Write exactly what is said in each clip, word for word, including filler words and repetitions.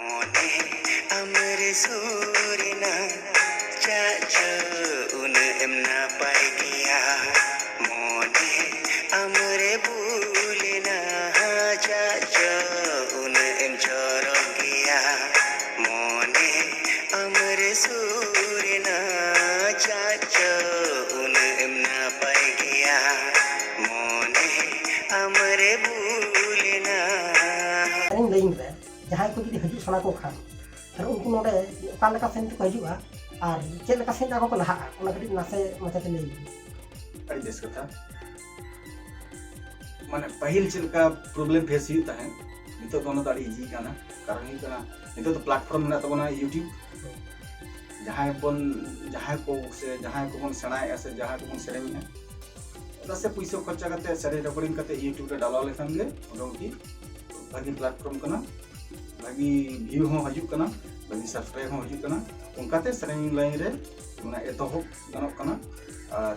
ᱢᱚᱱᱮ ᱟᱢᱨᱮ ᱥᱩᱨᱮᱱᱟ, ᱪᱟᱜ ᱪᱚ ᱩᱱᱟᱹᱜ ᱮᱢ ᱱᱟᱯᱟᱭ ᱜᱮᱭᱟ᱾ ᱢᱚᱱᱮ ᱟᱢᱨᱮ ᱵᱩᱞᱮᱱᱟ, ᱪᱟᱜ ᱪᱚ ᱩᱱᱟᱹᱜ ᱮᱢ ᱪᱚᱨᱚᱠ ᱜᱮᱭᱟ᱾ ᱢᱚᱱᱮ ᱟᱢᱨᱮ ᱥᱩᱨᱮᱱᱟ, ᱪᱟᱜ ᱪᱚ ᱩᱱᱟᱹᱜ ᱮᱢ ᱱᱟᱯᱟᱭ ᱜᱮᱭᱟ᱾ ᱢᱚᱱᱮ ᱟᱢᱨᱮ ᱵᱩᱞᱮᱱᱟ᱾ ᱟᱹᱞᱤᱧ ᱞᱟᱹᱭᱤᱧ ᱨᱮ ᱡᱟᱦᱟᱸᱭ ᱠᱚ ᱡᱩᱫᱤ ᱦᱤᱡᱩᱜ ᱥᱟᱱᱟ ᱠᱚ ᱠᱷᱟᱱ, ᱛᱟᱦᱞᱮ ᱩᱱᱠᱩ ᱱᱚᱰᱮ ᱚᱠᱟ ᱞᱮᱠᱟ ᱥᱮᱱ ᱛᱮᱠᱚ ᱦᱤᱡᱩᱜᱼᱟ ᱟᱨ ᱪᱮᱫ ᱞᱮᱠᱟ ᱥᱮᱱ ᱟᱠᱚ ᱠᱚ ᱞᱟᱦᱟᱜᱼᱟ, ᱚᱱᱟ ᱠᱟᱹᱴᱤᱡ ᱱᱟᱥᱮ ᱢᱟᱪᱷᱟᱛᱮ ᱞᱟᱹᱭ ᱵᱤᱱ᱾ ᱟᱹᱰᱤ ᱵᱮᱥ ᱠᱟᱛᱷᱟ᱾ ᱢᱟᱱᱮ ᱯᱟᱹᱦᱤᱞ ᱪᱮᱫ ᱞᱮᱠᱟ ᱯᱨᱚᱵᱞᱮᱢ ᱯᱷᱮᱥ ᱦᱩᱭᱩᱜ ᱛᱟᱦᱮᱸᱫ, ᱱᱤᱛᱚᱜ ᱫᱚ ᱚᱱᱟ ᱫᱚ ᱟᱹᱰᱤ ᱤᱡᱤ ᱠᱟᱱᱟ᱾ ᱠᱟᱨᱚᱱ ᱦᱩᱭᱩᱜ ᱠᱟᱱᱟ, ᱱᱤᱛᱚᱜ ᱫᱚ ᱯᱞᱟᱴᱯᱷᱚᱨᱢ ᱢᱮᱱᱟᱜ ᱛᱟᱵᱚᱱᱟ YouTube᱾ ᱡᱟᱦᱟᱸᱭ ᱵᱚᱱ, ᱡᱟᱦᱟᱸᱭ ᱠᱚ ᱥᱮ ᱡᱟᱦᱟᱸᱭ ᱠᱚᱵᱚᱱ ᱥᱮᱬᱟᱭᱮᱫᱼᱟ ᱥᱮ ᱡᱟᱦᱟᱸᱭ ᱠᱚᱵᱚᱱ ᱥᱮᱨᱮᱧᱮᱫᱼᱟ, ᱪᱮᱫᱟᱜ ᱥᱮ ᱯᱩᱭᱥᱟᱹ ᱠᱷᱚᱨᱪᱟ ᱠᱟᱛᱮ ᱥᱮᱨᱮᱧ ᱨᱮᱠᱚᱨᱰᱤᱝ ᱠᱟᱛᱮ YouTube ᱨᱮ ᱰᱟᱞᱟᱣ ᱞᱮᱠᱷᱟᱱ ᱜᱮ ᱢᱚᱴᱟᱢᱩᱴᱤ ᱵᱷᱟᱹᱜᱤ ᱯᱞᱟᱴᱯᱷᱚᱨᱢ ᱠᱟᱱᱟ, ᱵᱷᱟᱹᱜᱤ ᱵᱷᱤᱭᱩ ᱦᱚᱸ ᱦᱤᱡᱩᱜ ᱠᱟᱱᱟ, ᱵᱷᱟᱹᱜᱤ ᱥᱟᱵᱥᱠᱨᱟᱭᱤᱵ ᱦᱚᱸ ᱦᱤᱡᱩᱜ ᱠᱟᱱᱟ᱾ ᱚᱱᱠᱟᱛᱮ ᱥᱮᱨᱮᱧ ᱞᱟᱭᱤᱱ ᱨᱮ ᱢᱟᱱᱮ ᱮᱛᱚᱦᱚᱵ ᱜᱟᱱᱚᱜ ᱠᱟᱱᱟ ᱟᱨ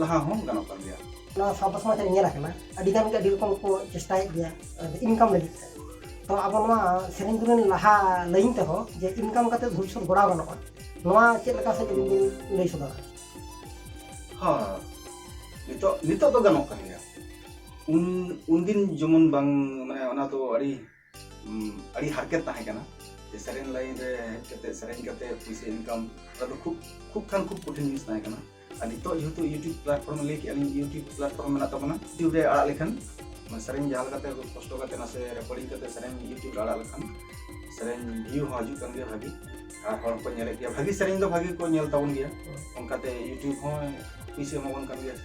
ᱞᱟᱦᱟ ᱦᱚᱸ ᱜᱟᱱᱚᱜ ᱠᱟᱱ ᱜᱮᱭᱟ᱾ ᱱᱚᱣᱟ ᱥᱟᱶᱛᱟ ᱥᱚᱢᱟᱡᱽ ᱨᱮ ᱧᱮᱞ ᱟᱠᱟᱱᱟ, ᱟᱹᱰᱤ ᱜᱟᱱ ᱜᱮ ᱟᱹᱰᱤ ᱨᱚᱠᱚᱢ ᱠᱚ ᱪᱮᱥᱴᱟᱭᱮᱫ ᱜᱮᱭᱟ ᱤᱱᱠᱟᱢ ᱞᱟᱹᱜᱤᱫ ᱛᱮ᱾ ᱛᱚ ᱟᱵᱚ ᱱᱚᱣᱟ ᱥᱮᱨᱮᱧ ᱫᱩᱨᱟᱹᱝ ᱞᱟᱦᱟ ᱞᱟᱭᱤᱱ ᱛᱮᱦᱚᱸ ᱡᱮ ᱤᱱᱠᱟᱢ ᱠᱟᱛᱮ ᱵᱷᱚᱵᱤᱥᱥᱚᱛ ᱜᱚᱲᱟᱣ ᱜᱟᱱᱚᱜᱼᱟ, ᱱᱚᱣᱟ ᱪᱮᱫ ᱞᱮᱠᱟ ᱥᱮ ᱡᱩᱫᱤ ᱵᱤᱱ ᱞᱟᱹᱭ ᱥᱚᱫᱚᱨᱟ? ᱦᱮᱸ, ᱱᱤᱛᱚᱜ, ᱱᱤᱛᱚᱜ ᱫᱚ ᱜᱟᱱᱚᱜ ᱠᱟᱱ ᱜᱮᱭᱟ᱾ ᱩᱱ, ᱩᱱᱫᱤᱱ ᱡᱮᱢᱚᱱ ᱵᱟᱝ, ᱢᱟᱱᱮ ᱚᱱᱟ ᱫᱚ ᱟᱹᱰᱤ, ᱩᱢ, ᱟᱹᱰᱤ ᱦᱟᱨᱠᱮᱛ ᱛᱟᱦᱮᱸ ᱠᱟᱱᱟ ᱡᱮ ᱥᱮᱨᱮᱧ ᱞᱟᱭᱤᱱ ᱨᱮ ᱦᱮᱡ ᱠᱟᱛᱮ, ᱥᱮᱨᱮᱧ ᱠᱟᱛᱮ ᱯᱩᱭᱥᱟᱹ ᱤᱱᱠᱟᱢ, ᱚᱱᱟ ᱫᱚ ᱠᱷᱩᱵ, ᱠᱷᱩᱵ ᱠᱷᱟᱱ ᱠᱷᱩᱵ ᱠᱚᱴᱷᱤᱱ ᱡᱤᱱᱤᱥ ᱛᱟᱦᱮᱸ ᱠᱟᱱᱟ᱾ ᱟᱨ ᱱᱤᱛᱚᱜ ᱡᱮᱦᱮᱛᱩ YouTube ᱯᱞᱟᱴᱯᱷᱚᱨᱢ ᱞᱟᱹᱭ ᱠᱮᱜᱼᱟ ᱞᱤᱧ, YouTube ᱯᱞᱟᱴᱯᱷᱚᱨᱢ ᱢᱮᱱᱟᱜ ᱛᱟᱵᱚᱱᱟ, YouTube ᱨᱮ ᱟᱲᱟᱜ ᱞᱮᱠᱷᱟᱱ, ᱢᱟᱱᱮ ᱥᱮᱨᱮᱧ ᱡᱟᱦᱟᱸ ᱞᱮᱠᱟᱛᱮ ᱠᱚᱥᱴᱚ ᱠᱟᱛᱮ ᱱᱟᱥᱮ ᱨᱮᱠᱚᱨᱰᱤᱝ ᱠᱟᱛᱮ ᱥᱮᱨᱮᱧ YouTube ᱨᱮ ᱟᱲᱟᱜ ᱞᱮᱠᱷᱟᱱ, ᱥᱮᱨᱮᱧ ᱵᱷᱤᱭᱩ ᱦᱚᱸ ᱦᱤᱡᱩᱜ ᱠᱟᱱ ᱜᱮᱭᱟ ᱵᱷᱟᱹᱜᱤ, ᱟᱨ ᱦᱚᱲ ᱠᱚ ᱧᱮᱞᱮᱫ ᱜᱮᱭᱟ, ᱵᱷᱟᱹᱜᱤ ᱥᱮᱨᱮᱧ ᱫᱚ ᱵᱷᱟᱹᱜᱤ ᱠᱚ ᱧᱮᱞ ᱛᱟᱵᱚᱱ ᱜᱮᱭᱟ᱾ ᱚᱱᱠᱟᱛᱮ YouTube ᱦᱚᱸ ᱯᱩᱭᱥᱟᱹ ᱮᱢᱟᱵᱚᱱ ᱠᱟᱱ ᱜᱮᱭᱟ᱾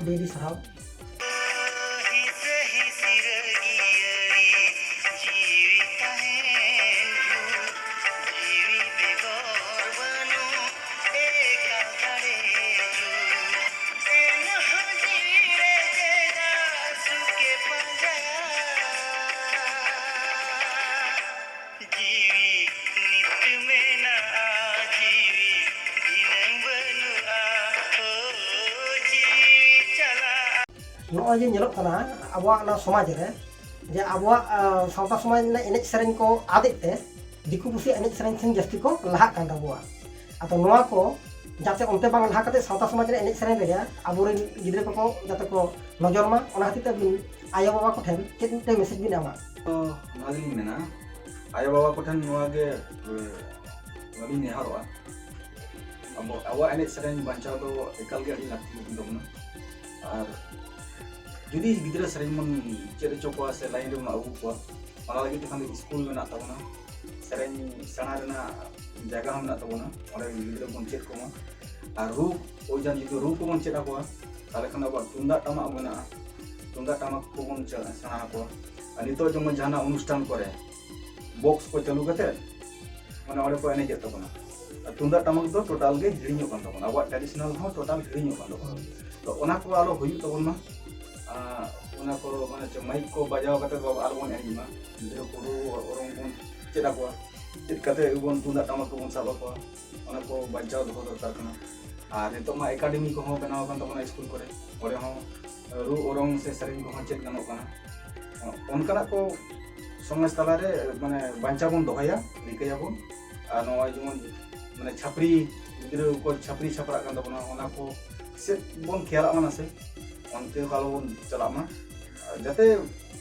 ᱟᱹᱰᱤ ᱟᱹᱰᱤ ᱥᱟᱨᱦᱟᱣ᱾ ᱡᱤᱣᱤ ᱱᱤᱛ ᱢᱮᱱᱟᱜᱼᱟ, ᱡᱤᱣᱤ ᱫᱷᱤᱱᱟᱹᱝ ᱵᱟᱹᱱᱩᱜᱼᱟ, ᱳ ᱡᱤᱣᱤ ᱪᱟᱞᱟᱜᱼᱟ᱾ ᱱᱚᱜᱼᱚᱭ ᱡᱮ ᱧᱮᱞᱚᱜ ᱠᱟᱱᱟ ᱟᱵᱚᱣᱟᱜ ᱚᱱᱟ ᱥᱚᱢᱟᱡᱽ ᱨᱮ, ᱡᱮ ᱟᱵᱚᱣᱟᱜ ᱥᱟᱶᱛᱟ ᱥᱚᱢᱟᱡᱽ ᱨᱮᱱᱟᱜ ᱮᱱᱮᱡ ᱥᱮᱨᱮᱧ ᱠᱚ ᱟᱫᱮᱜ ᱛᱮ ᱫᱤᱠᱩ ᱯᱩᱥᱤᱭᱟᱜ ᱮᱱᱮᱡ ᱥᱮᱨᱮᱧ ᱴᱷᱮᱱ ᱡᱟᱹᱥᱛᱤ ᱠᱚ ᱞᱟᱦᱟᱜ ᱠᱟᱱ ᱛᱟᱵᱚᱣᱟ᱾ ᱟᱫᱚ ᱱᱚᱣᱟ ᱠᱚ ᱡᱟᱛᱮ ᱚᱱᱛᱮ ᱵᱟᱝ ᱞᱟᱦᱟ ᱠᱟᱛᱮ ᱥᱟᱶᱛᱟ ᱥᱚᱢᱟᱡᱽ ᱨᱮ ᱮᱱᱮᱡ ᱥᱮᱨᱮᱧ ᱨᱮᱜᱮ ᱟᱵᱚᱨᱮᱱ ᱜᱤᱫᱽᱨᱟᱹ ᱠᱚᱠᱚ ᱡᱟᱛᱮ ᱠᱚ ᱱᱚᱡᱚᱨ ᱢᱟ, ᱚᱱᱟ ᱠᱷᱟᱹᱛᱤᱨ ᱛᱮ ᱟᱹᱵᱤᱱ ᱟᱭᱳᱼᱵᱟᱵᱟ ᱠᱚᱴᱷᱮᱱ ᱪᱮᱫ ᱢᱤᱫᱴᱮᱱ ᱢᱮᱥᱮᱡᱽ ᱵᱤᱱ ᱮᱢᱟ? ᱛᱚ ᱱᱚᱣᱟ ᱜᱮᱞᱤᱧ ᱢᱮᱱᱟ, ᱟᱭᱳᱼᱵᱟᱵᱟ ᱠᱚᱴᱷᱮᱱ ᱱᱚᱣᱟ ᱜᱮ ᱱᱚᱣᱟᱞᱤᱧ ᱱᱮᱦᱚᱨᱚᱜᱼᱟ, ᱟᱵᱚ ᱟᱵᱚᱣᱟᱜ ᱮᱱᱮᱡ ᱥᱮᱨᱮᱧ ᱵᱟᱧᱪᱟᱣ ᱫᱚ ᱮᱠᱟᱞ ᱜᱮ ᱟᱹᱰᱤ ᱞᱟᱹᱠᱛᱤ ᱠᱟᱱ ᱛᱟᱵᱚᱱᱟ᱾ ᱟᱨ ᱡᱩᱫᱤ ᱜᱤᱫᱽᱨᱟᱹ ᱥᱮᱨᱮᱧ ᱵᱚᱱ ᱪᱮᱫ ᱦᱚᱪᱚ ᱠᱚᱣᱟ ᱥᱮ ᱞᱟᱭᱤᱱ ᱨᱮᱵᱚᱱ ᱟᱹᱜᱩ ᱠᱚᱣᱟ, ᱚᱱᱟ ᱞᱟᱹᱜᱤᱫ ᱛᱮᱠᱷᱟᱱ ᱫᱚ ᱥᱠᱩᱞ ᱢᱮᱱᱟᱜ ᱛᱟᱵᱚᱱᱟ, ᱥᱮᱨᱮᱧ ᱥᱮᱬᱟ ᱨᱮᱱᱟᱜ ᱡᱟᱭᱜᱟ ᱦᱚᱸ ᱢᱮᱱᱟᱜ ᱛᱟᱵᱚᱱᱟ, ᱚᱸᱰᱮ ᱜᱤᱫᱽᱨᱟᱹ ᱵᱚᱱ ᱪᱮᱫ ᱠᱚᱢᱟ᱾ ᱟᱨ ᱨᱩ ᱳᱭ ᱡᱟᱦᱟᱸ ᱡᱩᱫᱤ ᱨᱩ ᱠᱚᱵᱚᱱ ᱪᱮᱫ ᱟᱠᱚᱣᱟ, ᱛᱟᱦᱚᱞᱮ ᱠᱷᱟᱱ ᱟᱵᱚᱣᱟᱜ ᱛᱩᱢᱫᱟᱜ ᱴᱟᱢᱟᱠ ᱢᱮᱱᱟᱜᱼᱟ, ᱛᱩᱢᱫᱟᱜ ᱴᱟᱢᱟᱠ ᱠᱚᱵᱚᱱ ᱪᱮ- ᱥᱮᱬᱟ ᱟᱠᱚᱣᱟ᱾ ᱟᱨ ᱱᱤᱛᱚᱜ ᱡᱮᱢᱚᱱ ᱡᱟᱦᱟᱱᱟᱜ ᱚᱱᱩᱥᱴᱷᱟᱱ ᱠᱚᱨᱮ ᱵᱚᱠᱥ ᱠᱚ ᱪᱟᱹᱞᱩ ᱠᱟᱛᱮ ᱢᱟᱱᱮ ᱚᱸᱰᱮ ᱠᱚ ᱮᱱᱮᱡᱮᱫ ᱛᱟᱵᱚᱱᱟ᱾ ᱟᱨ ᱛᱩᱢᱫᱟᱜ ᱴᱟᱢᱟᱠ ᱫᱚ ᱴᱳᱴᱟᱞ ᱜᱮ ᱦᱤᱲᱤᱧᱚᱜ ᱠᱟᱱ ᱛᱟᱵᱚᱱᱟ, ᱟᱵᱚᱣᱟᱜ ᱴᱨᱟᱰᱤᱥᱚᱱᱟᱞ ᱦᱚᱸ ᱴᱳᱴᱟᱞ ᱦᱤᱲᱤᱧᱚᱜ ᱠᱟᱱ ᱛᱟᱵᱚᱱᱟ᱾ ᱛᱚ ᱚᱱᱟ ᱠᱚ ᱟᱞᱚ ᱦᱩᱭᱩᱜ ᱛᱟᱵᱚᱱ ᱢᱟ᱾ ᱟᱨ ᱚᱱᱟ ᱠᱚ ᱢᱟᱱᱮ ᱪᱮᱫ ᱢᱟᱭᱤᱠ ᱠᱚ ᱵᱟᱡᱟᱣ ᱠᱟᱛᱮ ᱟᱞᱚ ᱵᱚᱱ ᱮᱱᱮᱡ ᱢᱟ᱾ ᱜᱤᱫᱽᱨᱟᱹ ᱠᱚ ᱨᱩ ᱚᱨᱚᱝ ᱵᱚᱱ ᱪᱮᱫ ᱟᱠᱚᱣᱟ, ᱪᱮᱫ ᱠᱟᱛᱮ ᱵᱚᱱ ᱛᱩᱢᱫᱟᱜ ᱴᱟᱢᱟᱠ ᱠᱚᱵᱚᱱ ᱥᱟᱵ ᱟᱠᱚᱣᱟ, ᱚᱱᱟ ᱠᱚ ᱵᱟᱧᱪᱟᱣ ᱫᱚᱦᱚ ᱫᱚᱨᱠᱟᱨ ᱠᱟᱱᱟ᱾ ᱟᱨ ᱱᱤᱛᱚᱜ ᱢᱟ ᱮᱠᱟᱰᱮᱢᱤ ᱠᱚᱦᱚᱸ ᱵᱮᱱᱟᱣ ᱟᱠᱟᱱ ᱛᱟᱵᱚᱱᱟ ᱥᱠᱩᱞ ᱠᱚᱨᱮ, ᱚᱸᱰᱮ ᱦᱚᱸ ᱨᱩ ᱚᱨᱚᱝ ᱥᱮ ᱥᱮᱨᱮᱧ ᱠᱚᱦᱚᱸ ᱪᱮᱫ ᱜᱟᱱᱚᱜ ᱠᱟᱱᱟ᱾ ᱚᱱᱠᱟᱱᱟᱜ ᱠᱚ ᱥᱚᱢᱟᱡᱽ ᱛᱟᱞᱟᱨᱮ ᱢᱟᱱᱮ ᱵᱟᱧᱪᱟᱣ ᱵᱚᱱ ᱫᱚᱦᱚᱭᱟ, ᱨᱤᱠᱟᱹᱭᱟᱵᱚᱱ᱾ ᱟᱨ ᱱᱚᱜᱼᱚᱭ ᱡᱮᱢᱚᱱ ᱢᱟᱱᱮ ᱪᱷᱟᱹᱯᱨᱤ ᱜᱤᱫᱽᱨᱟᱹ ᱠᱚ ᱪᱷᱟᱹᱯᱨᱤ ᱪᱷᱟᱯᱨᱟᱜ ᱠᱟᱱ ᱛᱟᱵᱚᱱᱟ, ᱚᱱᱟ ᱠᱚ ᱥᱮᱫ ᱵᱚᱱ ᱠᱷᱮᱭᱟᱞᱟᱜ ᱢᱟ ᱱᱟᱥᱮ, ᱚᱱᱛᱮ ᱠᱚ ᱟᱞᱚ ᱵᱚᱱ ᱪᱟᱞᱟᱜ ᱢᱟ᱾ ᱡᱟᱛᱮ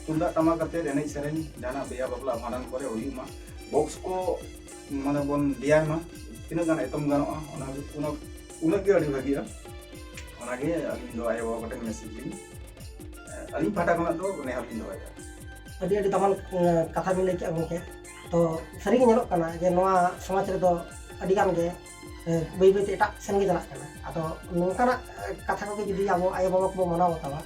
ᱛᱩᱢᱫᱟᱜ ᱴᱟᱢᱟᱠ ᱟᱛᱮ ᱮᱱᱮᱡ ᱥᱮᱨᱮᱧ ᱡᱟᱦᱟᱱᱟᱜ ᱵᱤᱦᱟ ᱵᱟᱯᱞᱟ ᱵᱷᱟᱸᱰᱟᱱ ᱠᱚᱨᱮ ᱦᱩᱭᱩᱜ ᱢᱟ, ᱵᱚᱠᱥ ᱠᱚ ᱢᱟᱱᱮ ᱵᱚᱱ ᱫᱮᱭᱟᱭ ᱢᱟ, ᱛᱤᱱᱟᱹᱜ ᱜᱟᱱ ᱮᱛᱚᱢ ᱜᱟᱱᱚᱜᱼᱟ ᱚᱱᱟ ᱩᱱᱟᱹᱜ ᱩᱱᱟᱹᱜ ᱜᱮ ᱟᱹᱰᱤ ᱵᱷᱟᱹᱜᱤᱜᱼᱟ᱾ ᱚᱱᱟᱜᱮ ᱟᱹᱞᱤᱧ ᱫᱚ ᱟᱭᱳᱼᱵᱟᱵᱟ ᱠᱚᱴᱷᱮᱱ ᱢᱮᱥᱮᱡᱽ ᱞᱤᱧ, ᱟᱹᱞᱤᱧ ᱯᱟᱦᱴᱟ ᱠᱷᱚᱱᱟᱜ ᱫᱚ ᱱᱮᱦᱚᱨ ᱞᱤᱧ ᱫᱚᱦᱚᱭᱮᱫᱟ᱾ ᱟᱹᱰᱤ ᱟᱹᱰᱤ ᱫᱟᱢᱟᱱ ᱠᱟᱛᱷᱟ ᱵᱤᱱ ᱞᱟᱹᱭ ᱠᱮᱫᱼᱟ ᱜᱚᱢᱠᱮ᱾ ᱛᱚ ᱥᱟᱹᱨᱤᱜᱮ ᱧᱮᱞᱚᱜ ᱠᱟᱱᱟ ᱡᱮ ᱱᱚᱣᱟ ᱥᱚᱢᱟᱡᱽ ᱨᱮᱫᱚ ᱟᱹᱰᱤ ᱜᱟᱱ ᱜᱮ ᱵᱟᱹᱭ ᱵᱟᱹᱭᱛᱮ ᱮᱴᱟᱜ ᱥᱮᱱ ᱜᱮ ᱪᱟᱞᱟᱜ ᱠᱟᱱᱟ᱾ ᱟᱫᱚ ᱱᱚᱝᱠᱟᱱᱟᱜ ᱠᱟᱛᱷᱟ ᱠᱚᱜᱮ ᱡᱩᱫᱤ ᱟᱵᱚ ᱟᱭᱳᱼᱵᱟᱵᱟ ᱠᱚᱵᱚ ᱢᱟᱱᱟᱣ ᱵᱟᱛᱟᱣᱟ,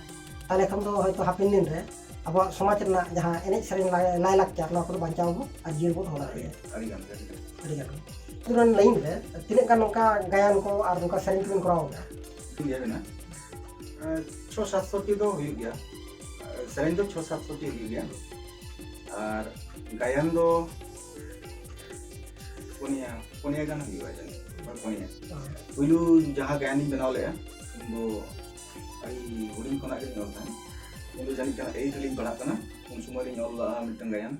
ᱛᱟᱦᱚᱞᱮ ᱠᱷᱟᱱ ᱫᱚ ᱦᱚᱭᱛᱳ ᱦᱟᱯᱮᱱ ᱫᱤᱱ ᱨᱮ ᱟᱵᱚᱣᱟᱜ ᱥᱚᱢᱟᱡᱽ ᱨᱮᱱᱟᱜ ᱡᱟᱦᱟᱸ ᱮᱱᱮᱡ ᱥᱮᱨᱮᱧ ᱞᱟᱭ- ᱞᱟᱭᱼᱞᱟᱠᱪᱟᱨ, ᱱᱚᱣᱟ ᱠᱚᱫᱚ ᱵᱟᱧᱪᱟᱣ ᱟᱵᱚ ᱟᱨ ᱡᱤᱭᱟᱹᱲ ᱵᱚ ᱫᱚᱦᱚ ᱫᱟᱲᱮᱭᱟᱜᱼᱟ᱾ ᱟᱹᱰᱤ ᱜᱟᱱ ᱜᱮ, ᱟᱹᱰᱤ ᱜᱟᱱ᱾ ᱟᱹᱰᱤ ᱜᱟᱱ ᱜᱮ᱾ ᱛᱚ ᱱᱚᱣᱟ ᱞᱟᱭᱤᱱ ᱨᱮ ᱛᱤᱱᱟᱹᱜ ᱜᱟᱱ ᱱᱚᱝᱠᱟ ᱜᱟᱭᱟᱱ ᱠᱚ ᱟᱨ ᱱᱚᱝᱠᱟ ᱥᱮᱨᱮᱧ ᱠᱚᱵᱤᱱ ᱠᱚᱨᱟᱣ ᱟᱠᱟᱫᱼᱟ? ᱴᱷᱤᱠ ᱜᱮᱭᱟ ᱢᱮᱱᱟᱜ᱾ ᱪᱷᱚ ᱥᱟᱛᱥᱚᱴᱤ ᱫᱚ ᱦᱩᱭᱩᱜ ᱜᱮᱭᱟ, ᱥᱮᱨᱮᱧ ᱫᱚ ᱪᱷᱚ ᱥᱟᱛᱥᱚᱴᱤ ᱦᱩᱭᱩᱜ ᱜᱮᱭᱟ᱾ ᱟᱨ ᱜᱟᱭᱟᱱ ᱫᱚ ᱯᱩᱱᱭᱟ ᱯᱩᱱᱭᱟ ᱜᱟᱱ ᱦᱩᱭᱩᱜᱼᱟ ᱡᱟᱹᱱᱤᱡ, ᱦᱳᱭ, ᱯᱩᱱᱭᱟ᱾ ᱯᱩᱭᱞᱩ ᱡᱟᱦᱟᱸ ᱜᱟᱭᱟᱱᱤᱧ ᱵᱮᱱᱟᱣ ᱞᱮᱫᱼᱟ, ᱩᱱ ᱫᱚ ᱟᱹᱰᱤ ᱦᱩᱰᱤᱧ ᱠᱷᱚᱱᱟᱜ ᱜᱮᱞᱤᱧ ᱚᱞ ᱛᱟᱦᱮᱸᱫ᱾ ᱩᱱ ᱫᱚ ᱡᱟᱹᱱᱤᱡ ᱠᱷᱟᱱ ᱮᱭᱤᱴ ᱨᱮᱞᱤᱧ ᱯᱟᱲᱦᱟᱜ ᱠᱟᱱᱟ᱾ ᱩᱱ ᱥᱚᱢᱚᱭ ᱞᱤᱧ ᱚᱞ ᱞᱟᱜᱼᱟ ᱢᱤᱫᱴᱟᱝ ᱜᱟᱭᱟᱱ,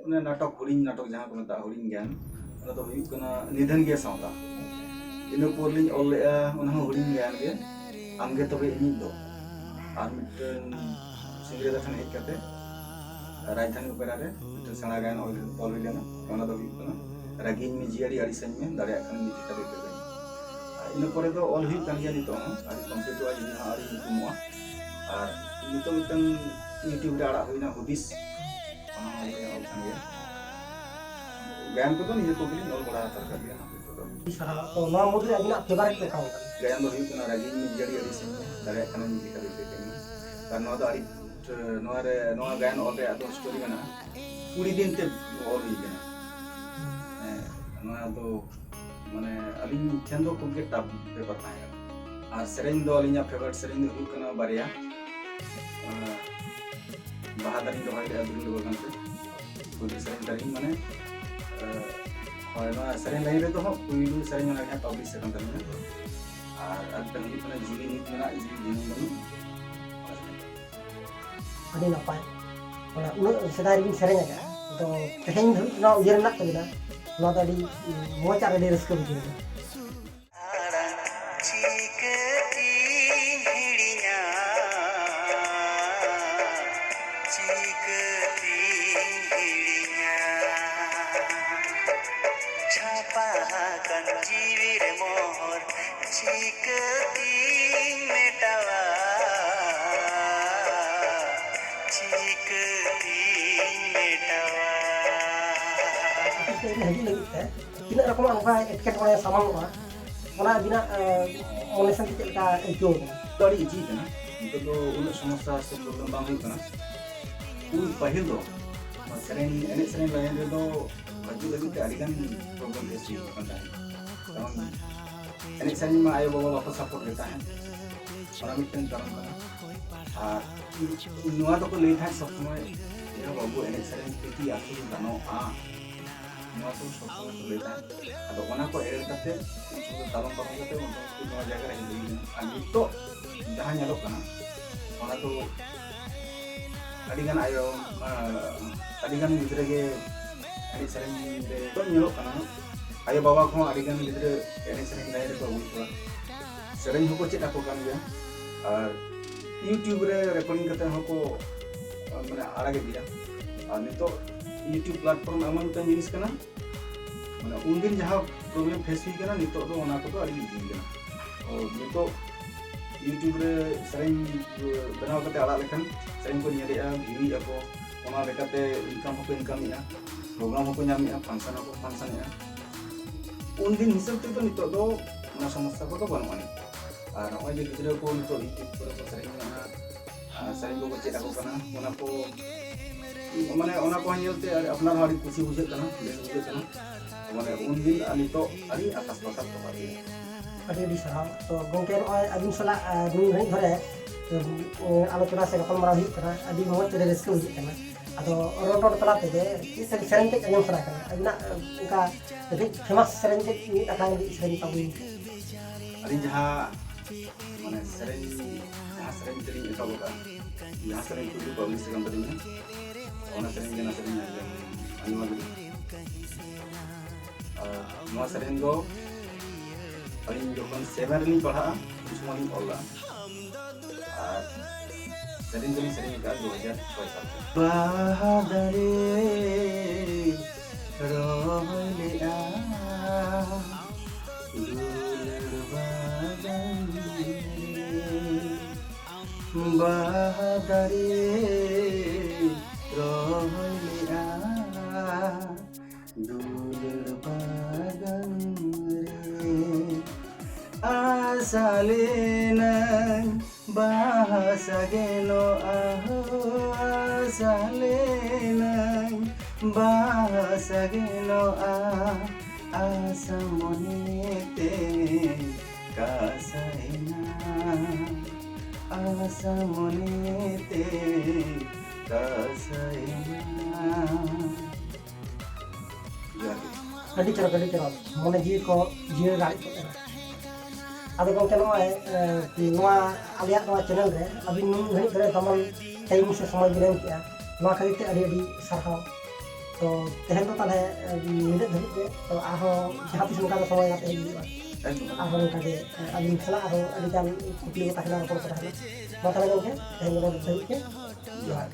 ᱚᱱᱮ ᱱᱟᱴᱚᱠ, ᱦᱩᱰᱤᱧ ᱱᱟᱴᱚᱠ ᱡᱟᱦᱟᱸ ᱠᱚ ᱢᱮᱛᱟᱜᱼᱟ, ᱦᱩᱰᱤᱧ ᱜᱟᱭᱟᱱ, ᱚᱱᱟ ᱫᱚ ᱦᱩᱭᱩᱜ ᱠᱟᱱᱟ ᱱᱤᱫᱷᱟᱹᱱ ᱜᱮᱭᱟ ᱥᱟᱶᱛᱟ᱾ ᱤᱱᱟᱹ ᱯᱚᱨ ᱞᱤᱧ ᱚᱞ ᱞᱮᱜᱼᱟ, ᱚᱱᱟ ᱦᱚᱸ ᱦᱩᱰᱤᱧ ᱜᱟᱭᱟᱱ ᱜᱮ, ᱟᱢᱜᱮ ᱛᱚᱵᱮ ᱤᱧᱤᱡ ᱫᱚ᱾ ᱟᱨ ᱢᱤᱫᱴᱟᱝ ᱥᱤᱝᱨᱟᱹᱫᱟ ᱴᱷᱮᱱ ᱦᱮᱡ ᱠᱟᱛᱮ ᱨᱟᱡᱽᱫᱷᱟᱱᱤ ᱚᱯᱮᱨᱟ ᱨᱮ ᱢᱤᱫᱴᱟᱝ ᱥᱮᱬᱟ ᱜᱟᱭᱟᱱ ᱚᱞ, ᱚᱞ ᱦᱩᱭ ᱞᱮᱱᱟ, ᱚᱱᱟ ᱫᱚ ᱦᱩᱭᱩᱜ ᱠᱟᱱᱟ ᱨᱟᱹᱜᱤᱧ ᱢᱮ ᱡᱤᱭᱟᱹᱲᱤ ᱟᱹᱲᱤᱥᱟᱹᱧ ᱢᱮ, ᱫᱟᱲᱮᱭᱟᱜ ᱠᱷᱟᱱᱮᱢ ᱱᱤᱡᱮ ᱠᱟᱛᱮ ᱠᱟᱹᱢᱤ᱾ ᱟᱨ ᱤᱱᱟᱹ ᱯᱚᱨᱮ ᱫᱚ ᱚᱞ ᱦᱩᱭᱩᱜ ᱠᱟᱱ ᱜᱮᱭᱟ, ᱱᱤᱛᱚᱜ ᱦᱚᱸ ᱟᱹᱣᱨᱤ ᱠᱚᱢᱯᱞᱤᱴᱚᱜᱼᱟ, ᱡᱩᱫᱤ ᱦᱚᱸ ᱟᱹᱣᱨᱤ ᱧᱩᱛᱩᱢᱚᱜᱼᱟ᱾ ᱟᱨ ᱱᱤᱛᱚᱜ ᱢᱤᱫᱴᱟᱝ YouTube ᱨᱮ ᱟᱲᱟᱜ ᱦᱩᱭᱱᱟ ᱦᱩᱫᱤᱥ, ᱚᱱᱟ ᱦᱚᱸ ᱟᱹᱞᱤᱧᱟᱜ ᱚᱞ ᱠᱟᱱ ᱜᱮᱭᱟ᱾ ᱜᱟᱭᱟᱱ ᱠᱚᱫᱚ ᱱᱤᱡᱮ ᱠᱚᱜᱮᱞᱤᱧ ᱚᱞ ᱵᱟᱲᱟ ᱦᱟᱛᱟᱲ ᱠᱟᱜ ᱜᱮᱭᱟ ᱱᱚᱣᱟ ᱠᱚᱫᱚ᱾ ᱟᱹᱰᱤ ᱥᱟᱨᱦᱟᱣ᱾ ᱛᱚ ᱱᱚᱣᱟ ᱢᱩᱫᱽᱨᱮ ᱟᱹᱵᱤᱱᱟᱜ ᱯᱷᱮᱵᱟᱨᱮᱴ ᱫᱚ ᱚᱠᱟ ᱠᱟᱱᱟ? ᱜᱟᱭᱟᱱ ᱫᱚ ᱦᱩᱭᱩᱜ ᱠᱟᱱᱟ ᱨᱟᱹᱜᱤᱧ ᱢᱮ ᱡᱤᱭᱟᱹᱲᱤ ᱟᱹᱲᱤᱥ ᱢᱮ, ᱫᱟᱲᱮᱭᱟᱜ ᱠᱷᱟᱱᱮᱢ ᱱᱤᱡᱮ ᱠᱟᱛᱮ ᱠᱟᱹᱢᱤ᱾ ᱟᱨ ᱱᱚᱣᱟ ᱫᱚ ᱟᱹᱰᱤ, ᱱᱚᱣᱟ ᱨᱮ, ᱱᱚᱣᱟ ᱜᱟᱭᱟᱱ ᱚᱞ ᱨᱮᱭᱟᱜ ᱫᱚ ᱥᱴᱳᱨᱤ ᱢᱮᱱᱟᱜᱼᱟ, ᱠᱩᱲᱤ ᱫᱤᱱ ᱛᱮ ᱚᱞ ᱦᱩᱭ ᱠᱟᱱᱟ᱾ ᱦᱮᱸ, ᱱᱚᱣᱟ ᱫᱚ ᱢᱟᱱᱮ ᱟᱹᱞᱤᱧ ᱴᱷᱮᱱ ᱫᱚ ᱠᱷᱩᱵ ᱜᱮ ᱴᱟᱯ ᱯᱮᱯᱟᱨ ᱛᱟᱦᱮᱸ ᱠᱟᱱᱟ᱾ ᱟᱨ ᱥᱮᱨᱮᱧ ᱫᱚ ᱟᱹᱞᱤᱧᱟᱜ ᱯᱷᱮᱵᱟᱨᱮᱴ ᱥᱮᱨᱮᱧ ᱫᱚ ᱦᱩᱭᱩᱜ ᱠᱟᱱᱟ ᱵᱟᱨᱭᱟ, ᱟᱸ, ᱵᱟᱦᱟ ᱫᱟᱨᱮᱧ ᱨᱚᱦᱚᱭ ᱞᱮᱫᱼᱟ ᱫᱩᱞᱩᱞ ᱵᱟᱜᱟᱱ ᱨᱮ, ᱯᱩᱭᱞᱩ ᱥᱮᱨᱮᱧ ᱛᱟᱹᱞᱤᱧ ᱢᱟᱱᱮ, ᱟᱸ, ᱦᱳᱭ, ᱱᱚᱣᱟ ᱥᱮᱨᱮᱧ ᱞᱟᱭᱤᱱ ᱨᱮᱫᱚ ᱦᱚᱸ ᱯᱩᱭᱞᱩ ᱥᱮᱨᱮᱧ ᱚᱱᱟ ᱜᱮ ᱦᱟᱸᱜ ᱯᱟᱵᱽᱞᱤᱥ ᱟᱠᱟᱱ ᱛᱟᱹᱞᱤᱧᱟ᱾ ᱟᱨ ᱟᱨ ᱢᱤᱫᱴᱟᱝ ᱦᱩᱭᱩᱜ ᱠᱟᱱᱟ ᱡᱤᱣᱤ ᱱᱤᱛ ᱢᱮᱱᱟᱜ ᱡᱤᱣᱤ ᱫᱤᱱᱟᱹᱢ ᱵᱟᱹᱱᱩᱜ᱾ ᱟᱹᱰᱤ ᱱᱟᱯᱟᱭ᱾ ᱚᱱᱟ ᱩᱱᱟᱹᱜ ᱥᱮᱫᱟᱭ ᱨᱮᱵᱤᱱ ᱥᱮᱨᱮᱧ ᱟᱠᱟᱫᱼᱟ, ᱛᱚ ᱛᱮᱦᱮᱧ ᱫᱷᱟᱹᱵᱤᱡ ᱱᱚᱣᱟ ᱩᱭᱦᱟᱹᱨ ᱢᱮᱱᱟᱜ ᱛᱟᱵᱤᱱᱟ, ᱱᱚᱣᱟ ᱫᱚ ᱟᱹᱰᱤ ᱢᱚᱡᱽ ᱟᱨ ᱟᱹᱰᱤ ᱨᱟᱹᱥᱠᱟᱹ ᱵᱩᱡᱷᱟᱹᱣ ᱮᱱᱟ᱾ ᱟᱲᱟᱝ ᱪᱤᱠᱟᱹᱛᱤᱧ ᱦᱤᱲᱤᱧᱟ, ᱪᱤᱠᱟᱹᱛᱤᱧ ᱦᱤᱲᱤᱧᱟ᱾ ᱪᱷᱟᱯᱟ ᱟᱠᱟᱱ ᱡᱤᱣᱤ ᱨᱮ ᱢᱚᱦᱚᱨ, ᱪᱤᱠᱟᱹᱛᱤᱧ ᱢᱮᱴᱟᱣᱟ, ᱪᱤᱠᱟᱹᱛᱤᱧ ᱢᱮᱴᱟᱣᱟ᱾ ᱦᱤᱡᱩᱜ ᱞᱟᱹᱜᱤᱫ ᱛᱮ ᱛᱤᱱᱟᱹᱜ ᱨᱚᱠᱚᱢᱟᱜ ᱱᱚᱝᱠᱟ ᱮᱴᱠᱮᱴᱚᱬᱮ ᱥᱟᱢᱟᱝᱚᱜᱼᱟ, ᱚᱱᱟ ᱟᱹᱵᱤᱱᱟᱜ, ᱮᱸ, ᱢᱚᱱᱮ ᱥᱟᱶᱛᱮ ᱪᱮᱫ ᱞᱮᱠᱟ ᱟᱹᱭᱠᱟᱹᱣ ᱠᱟᱱᱟ? ᱫᱚ ᱟᱹᱰᱤ ᱤᱡᱤ ᱠᱟᱱᱟ, ᱱᱤᱛᱚᱜ ᱫᱚ ᱩᱱᱟᱹᱜ ᱥᱚᱢᱚᱥᱥᱟ ᱥᱮ ᱯᱨᱚᱵᱞᱮᱢ ᱵᱟᱝ ᱦᱩᱭᱩᱜ ᱠᱟᱱᱟ᱾ ᱩᱱ ᱯᱟᱹᱦᱤᱞ ᱫᱚ ᱱᱚᱣᱟ ᱥᱮᱨᱮᱧ, ᱮᱱᱮᱡ ᱥᱮᱨᱮᱧ ᱞᱟᱭᱤᱱ ᱨᱮᱫᱚ ᱦᱤᱡᱩᱜ ᱞᱟᱹᱜᱤᱫ ᱛᱮ ᱟᱹᱰᱤ ᱜᱟᱱ ᱯᱨᱚᱵᱞᱮᱢ ᱯᱷᱮᱥ ᱦᱩᱭᱩᱜ ᱠᱟᱱ ᱛᱟᱦᱮᱸᱫ᱾ ᱠᱟᱨᱚᱱ ᱮᱱᱮᱡ ᱥᱮᱨᱮᱧ ᱢᱟ ᱟᱭᱳ ᱵᱟᱵᱟ ᱵᱟᱠᱚ ᱥᱟᱯᱳᱨᱴ ᱜᱮ ᱛᱟᱦᱮᱸᱫ, ᱚᱱᱟ ᱢᱤᱫᱴᱮᱱ ᱠᱟᱨᱚᱱ ᱠᱟᱱᱟ᱾ ᱟᱨ ᱱᱚᱣᱟ ᱫᱚᱠᱚ ᱞᱟᱹᱭ ᱛᱟᱦᱮᱸᱫ ᱥᱚᱵ ᱥᱚᱢᱚᱭ, "ᱮ ᱵᱟᱹᱵᱩ, ᱮᱱᱮᱡ ᱥᱮᱨᱮᱧ ᱛᱮᱠᱤ ᱟᱹᱥᱩᱞ ᱜᱟᱱᱚᱜᱼᱟ?" ᱱᱚᱣᱟ ᱠᱚ ᱥᱚᱵ ᱥᱚᱢᱚᱭ ᱠᱚ ᱞᱟᱹᱭ ᱛᱟᱦᱮᱸᱫ᱾ ᱟᱫᱚ ᱚᱱᱟ ᱠᱚ ᱮᱲ ᱠᱟᱛᱮ, ᱩᱱᱠᱩ ᱫᱚ ᱛᱟᱞᱚᱢ ᱯᱟᱨᱚᱢ ᱠᱟᱛᱮ ᱢᱚᱴᱟᱢᱩᱴᱤ ᱱᱚᱣᱟ ᱡᱟᱭᱜᱟ ᱨᱮ ᱦᱮᱡ ᱦᱩᱭ ᱠᱟᱱᱟ᱾ ᱟᱨ ᱱᱤᱛᱚᱜ ᱡᱟᱦᱟᱸ ᱧᱮᱞᱚᱜ ᱠᱟᱱᱟ, ᱚᱱᱟ ᱫᱚ ᱟᱹᱰᱤᱜᱟᱱ ᱟᱭᱳ, ᱟᱸ, ᱟᱹᱰᱤᱜᱟᱱ ᱜᱤᱫᱽᱨᱟᱹ ᱜᱮ ᱮᱱᱮᱡ ᱥᱮᱨᱮᱧ ᱨᱮ ᱧᱮᱞᱚᱜ ᱠᱟᱱᱟ, ᱟᱭᱳ ᱵᱟᱵᱟ ᱠᱚᱦᱚᱸ ᱟᱹᱰᱤᱜᱟᱱ ᱜᱤᱫᱽᱨᱟᱹ ᱮᱱᱮᱡ ᱥᱮᱨᱮᱧ ᱞᱟᱭᱤᱱ ᱨᱮᱠᱚ ᱟᱹᱜᱩᱭᱮᱫ ᱠᱚᱣᱟ᱾ ᱥᱮᱨᱮᱧ ᱦᱚᱸᱠᱚ ᱪᱮᱫ ᱟᱠᱚ ᱠᱟᱱ ᱜᱮᱭᱟ, ᱟᱨ YouTube ᱨᱮ ᱨᱮᱠᱚᱨᱰᱤᱝ ᱠᱟᱛᱮ ᱦᱚᱸᱠᱚ, ᱟᱸ, ᱢᱟᱱᱮ ᱟᱲᱟᱜᱮᱫ ᱜᱮᱭᱟ᱾ ᱟᱨ ᱱᱤᱛᱚᱜ YouTube platform ᱮᱢᱚᱱ ᱢᱤᱫᱴᱟᱝ ᱡᱤᱱᱤᱥ ᱠᱟᱱᱟ, ᱢᱟᱱᱮ ᱩᱱᱫᱤᱱ ᱡᱟᱦᱟᱸ ᱯᱨᱚᱵᱞᱮᱢ ᱯᱷᱮᱥ ᱦᱩᱭ ᱠᱟᱱᱟ, ᱱᱤᱛᱚᱜ ᱫᱚ ᱚᱱᱟ ᱠᱚᱫᱚ ᱟᱹᱰᱤ ᱤᱡᱤ ᱠᱟᱱᱟ᱾ ᱛᱚ ᱱᱤᱛᱚᱜ YouTube ᱨᱮ ᱥᱮᱨᱮᱧ ᱵᱮᱱᱟᱣ ᱠᱟᱛᱮ ᱟᱲᱟᱜ ᱞᱮᱠᱷᱟᱱ ᱥᱮᱨᱮᱧ ᱠᱚ ᱧᱮᱞᱮᱜᱼᱟ, ᱵᱷᱤᱭᱩᱭᱮᱫᱼᱟ ᱠᱚ, ᱚᱱᱟ ᱞᱮᱠᱟᱛᱮ ᱤᱱᱠᱟᱢ ᱦᱚᱸᱠᱚ ᱤᱱᱠᱟᱢᱮᱜᱼᱟ, ᱯᱨᱳᱜᱨᱟᱢ ᱦᱚᱸᱠᱚ ᱧᱟᱢᱮᱜᱼᱟ, ᱯᱷᱟᱱᱥᱚᱱ ᱦᱚᱸᱠᱚ ᱯᱷᱟᱱᱥᱚᱱᱮᱜᱼᱟ᱾ ᱩᱱᱫᱤᱱ ᱦᱤᱥᱟᱹᱵ ᱛᱮᱫᱚ ᱱᱤᱛᱚᱜ ᱫᱚ ᱚᱱᱟ ᱥᱚᱢᱚᱥᱥᱟ ᱠᱚᱫᱚ ᱵᱟᱹᱱᱩᱜ ᱟᱹᱱᱤᱡ᱾ ᱟᱨ ᱱᱚᱜᱼᱚᱭ ᱡᱮ ᱜᱤᱫᱽᱨᱟᱹ ᱠᱚ ᱱᱤᱛᱚᱜ YouTube ᱠᱚᱨᱮ ᱠᱚ ᱥᱮᱨᱮᱧ ᱠᱟᱱᱟ, ᱟᱨ ᱥᱮᱨᱮᱧ ᱠᱚᱠᱚ ᱪᱮᱫ ᱟᱠᱚ ᱠᱟᱱᱟ, ᱚᱱᱟ ᱠᱚ, ᱢᱟᱱᱮ ᱚᱱᱟ ᱠᱚ ᱧᱮᱞᱛᱮ ᱟᱹᱰᱤ, ᱟᱯᱱᱟᱨ ᱦᱚᱸ ᱟᱹᱰᱤ ᱠᱩᱥᱤ ᱵᱩᱡᱷᱟᱹᱜ ᱠᱟᱱᱟ, ᱵᱮᱥ ᱵᱩᱡᱷᱟᱹᱜ ᱠᱟᱱᱟ᱾ ᱢᱟᱱᱮ ᱩᱱᱫᱤᱱ ᱟᱨ ᱱᱤᱛᱚᱜ ᱟᱹᱰᱤ ᱟᱠᱟᱥ ᱯᱟᱛᱟᱞ ᱛᱚᱯᱷᱟᱛ ᱜᱮᱭᱟ᱾ ᱟᱹᱰᱤ ᱟᱹᱰᱤ ᱥᱟᱨᱦᱟᱣ᱾ ᱛᱚ ᱜᱚᱢᱠᱮ, ᱱᱚᱜᱼᱚᱭ ᱟᱹᱵᱤᱱ ᱥᱟᱞᱟᱜ, ᱟᱨ, ᱱᱩᱱ ᱜᱷᱟᱹᱲᱤᱡ ᱫᱷᱚᱨᱮ, ᱮ, ᱟᱞᱳᱪᱚᱱᱟ ᱥᱮ ᱜᱟᱯᱟᱞᱢᱟᱨᱟᱣ ᱦᱩᱭᱩᱜ ᱠᱟᱱᱟ, ᱟᱹᱰᱤ ᱢᱚᱡᱽ ᱛᱮ ᱨᱟᱹᱥᱠᱟᱹ ᱵᱩᱡᱷᱟᱹᱜ ᱠᱟᱱᱟ᱾ ᱟᱫᱚ ᱨᱚᱲ ᱨᱚᱲ ᱛᱟᱞᱟ ᱛᱮᱜᱮ ᱪᱮᱫ ᱥᱮᱨᱮᱧ, ᱥᱮᱨᱮᱧ ᱠᱟᱹᱡ ᱟᱸᱡᱚᱢ ᱥᱟᱱᱟ ᱠᱟᱱᱟ ᱟᱹᱵᱤᱱᱟᱜ, ᱮ, ᱚᱱᱠᱟ ᱠᱟᱹᱴᱤᱡ ᱯᱷᱮᱢᱟᱥ ᱥᱮᱨᱮᱧ ᱠᱟᱹᱡ ᱢᱤᱫ ᱟᱠᱷᱲᱟ ᱞᱟᱹᱜᱤᱫ ᱥᱮᱨᱮᱧ ᱛᱟᱵᱚᱱ᱾ ᱟᱹᱞᱤᱧ ᱡᱟᱦᱟᱸ, ᱢᱟᱱᱮ ᱥᱮᱨᱮᱧ, ᱡᱟᱦᱟᱸ ᱥᱮᱨᱮᱧ ᱛᱮᱞᱤᱧ ᱮᱛᱚᱦᱚᱵ ᱟᱠᱟᱫᱼᱟ, ᱡᱟᱦᱟᱸ ᱥᱮᱨᱮᱧ ᱯᱩᱭᱞᱩ ᱯᱟᱵᱽᱞᱤᱥ ᱟᱠᱟᱱ ᱛᱟᱹᱞᱤᱧᱟ, ᱚᱱᱟ ᱥᱮᱨᱮᱧ ᱜᱮ, ᱚᱱᱟ ᱥᱮᱨᱮᱧ ᱟᱸᱡᱚᱢ, ᱟᱸᱡᱚᱢ ᱟᱹᱞᱤᱧ᱾ ᱟᱨ ᱱᱚᱣᱟ ᱥᱮᱨᱮᱧ ᱫᱚ ᱟᱹᱞᱤᱧ ᱡᱚᱠᱷᱚᱱ ᱥᱮᱵᱷᱮᱱ ᱨᱮᱞᱤᱧ ᱯᱟᱲᱦᱟᱜᱼᱟ, ᱩᱱ ᱥᱚᱢᱚᱭ ᱞᱤᱧ ᱚᱞ ᱞᱟᱜᱼᱟ᱾ ᱟᱨ ᱥᱮᱨᱮᱧ ᱫᱚᱞᱤᱧ ᱥᱮᱨᱮᱧ ᱟᱠᱟᱫᱼᱟ ᱫᱩ ᱦᱟᱡᱟᱨ ᱪᱷᱚᱭ ᱥᱟᱞ ᱨᱮ᱾ ᱵᱟᱦᱟ ᱫᱟᱨᱮ ᱨᱚᱦᱚᱭ ᱞᱮᱜᱼᱟ ᱫᱩᱞᱟᱹᱲ ᱵᱟᱜᱟᱱ ᱨᱮ᱾ ᱵᱟᱦᱟ ᱫᱟᱨᱮ ᱨᱚᱦᱚᱭ ᱞᱮᱜᱼᱟ ᱫᱩᱞᱟᱹᱲ ᱵᱟᱜᱟᱱ ᱨᱮ᱾ ᱟᱥᱟ ᱞᱮᱱᱟᱹᱧ ᱵᱟᱦᱟ ᱥᱟᱜᱮᱱᱚᱜᱼᱟ, ᱦᱳ, ᱟᱥᱟ ᱞᱮᱱᱟᱹᱧ ᱵᱟᱦᱟ ᱥᱟᱜᱮᱱᱚᱜᱼᱟ, ᱟᱥᱟ ᱢᱚᱱᱮᱛᱮ ᱠᱟᱥᱟᱭᱮᱱᱟ, ᱟᱥᱟ ᱢᱚᱱᱮᱛᱮ ᱠᱟᱥᱟᱭᱮᱱᱟ᱾ ᱡᱚᱦᱟᱨ ᱜᱮ᱾ ᱟᱹᱰᱤ ᱪᱚᱨᱚᱠ, ᱟᱹᱰᱤ ᱪᱚᱨᱚᱠ, ᱢᱚᱱᱮ ᱡᱤᱣᱤ ᱠᱚ ᱡᱤᱭᱟᱹᱲ ᱨᱟᱲᱮᱡ ᱠᱚᱜ ᱠᱟᱱᱟ᱾ ᱟᱫᱚ ᱜᱚᱢᱠᱮ, ᱱᱚᱜᱼᱚᱭ, ᱮ, ᱱᱚᱣᱟ ᱟᱞᱮᱭᱟᱜ ᱱᱚᱣᱟ ᱪᱮᱱᱮᱞ ᱨᱮ ᱟᱹᱵᱤᱱ ᱱᱩᱱ ᱜᱷᱟᱹᱲᱤᱡ ᱫᱷᱚᱨᱮ ᱫᱚᱢᱚᱱ ᱴᱟᱭᱤᱢ ᱥᱮ ᱥᱚᱢᱚᱭ ᱵᱤᱱ ᱮᱢ ᱠᱮᱜᱼᱟ, ᱱᱚᱣᱟ ᱠᱷᱟᱹᱛᱤᱨ ᱛᱮ ᱟᱹᱰᱤ ᱟᱹᱰᱤ ᱥᱟᱨᱦᱟᱣ᱾ ᱛᱚ ᱛᱮᱦᱮᱧ ᱫᱚ ᱛᱟᱦᱚᱞᱮ ᱱᱤᱱᱟᱹᱜ ᱫᱷᱟᱹᱵᱤᱡ ᱜᱮ᱾ ᱛᱚ ᱟᱨᱦᱚᱸ ᱡᱟᱦᱟᱸ ᱛᱤᱥ ᱱᱚᱝᱠᱟ ᱜᱮ ᱥᱚᱢᱚᱭ ᱠᱟᱛᱮ ᱦᱤᱡᱩᱜ ᱦᱩᱭᱩᱜᱼᱟ᱾ ᱟᱨᱦᱚᱸ ᱱᱚᱝᱠᱟ ᱜᱮ ᱟᱹᱵᱤᱱ ᱥᱟᱞᱟᱜ ᱟᱨᱦᱚᱸ ᱟᱹᱰᱤ ᱜᱟᱱ ᱠᱩᱠᱞᱤ ᱠᱚ ᱛᱟᱦᱮᱱᱟ, ᱨᱚᱯᱚᱲ ᱠᱚ ᱛᱟᱦᱮᱱᱟ᱾ ᱢᱟ ᱛᱟᱦᱚᱞᱮ ᱜᱚᱢᱠᱮ, ᱛᱮᱦᱮᱧ ᱫᱚ ᱱᱚᱰᱮ ᱫᱷᱟᱹᱵᱤᱡ ᱜᱮ᱾ ᱡᱚᱦᱟᱨ᱾